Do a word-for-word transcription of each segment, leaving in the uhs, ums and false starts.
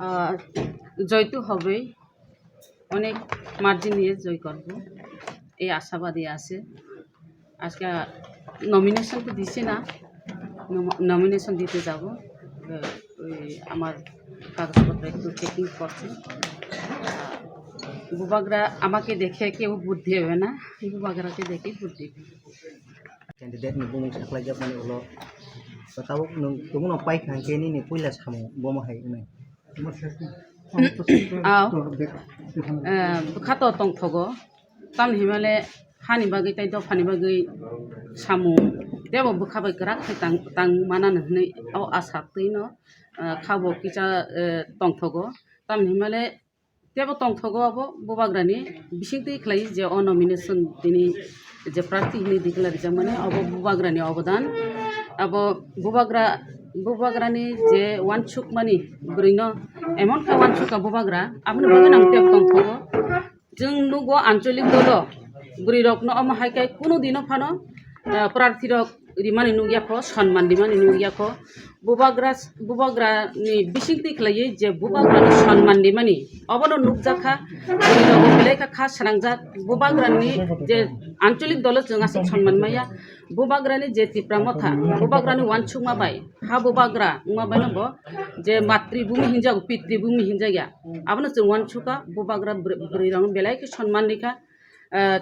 আহ, জয়তো হবেই, অনেক মার্জিন নিয়ে জয় করব, এই আশাবাদী আছে। আজকে নমিনেশন তো দিছি না, নম-, নমিনেশন দিতে যাব। আহ, ওই আমার কাগজপত্র একটু চেকিং করছে। বুবাগরা আমাকে দেখে কেউ ভোট দেবে না, বুবাগরাকে দেখে ভোট দেবে। Candidate ni bumung saklai jak mani ulo. Tabuk nwng tongmano paikha hwnkhe nini puila samung bomo hai wngnai. Aw. Eh, bwkha to tongthogo. Tamni himale hani bagwi tei dophani bagwi samung tebo bwkha bai kwrak khe tang, tang manani hwnwi o asa twino, eh, khabo kisa, eh, tongthogo. Tamni himale tebo tongthogo abo bubagrani bisingtwi khlai je o nomination tini je prarthi hwnwi declare rijak mani abo bubagrani obodan. Abo bubagra, bubagrani je wansukmani bwrwino emon khe wansukha bubagra, aboni bagwi nang tebo tongthogo. Chwng nugo ancholik dolo bwrwirokno omo hai khe kunu dino phano, ah, prarthirok rimani nukya kho, sonman rimani nukya kho. Bubagra, bubagrani bisingtwi khlaiwi je bubagrano sonman rimani, obono nukjakha. Bwrwirogo belai kha kha srangjak. Bubagrani je ancholik dolo chwng aswk sonman maya. Bubagrani je Tipra Motha, bubagrani wansukma bai, ha bubagra wngma baino bo je matri bhumi hinjago, pitri bhumi hinjakya. Abono chwng wansukha, bubagra bwrwi, bwrwirokno belai khe sonman rikha. Ah,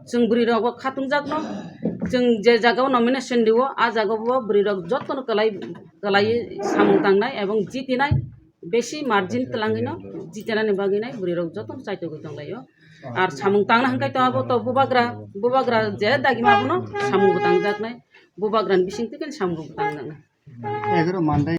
chwng bwrwirokbo khatungjakno, chwng je jagao nomination rio, a jagao bo bwrwirok jotono kwlai, kwlaiwi samung tangnai ebong jitinai, besi margin twlangwino jitinani bagwinai bwrwirok jotono chaitogwi tonglaio. Ar samung tangna hwnkhe to abo to bubagra, bubagra je dagima abono samung bo tangjaknai, bubagrani bisingtwi khe samung bo tangjaknai. Egaroh mandai.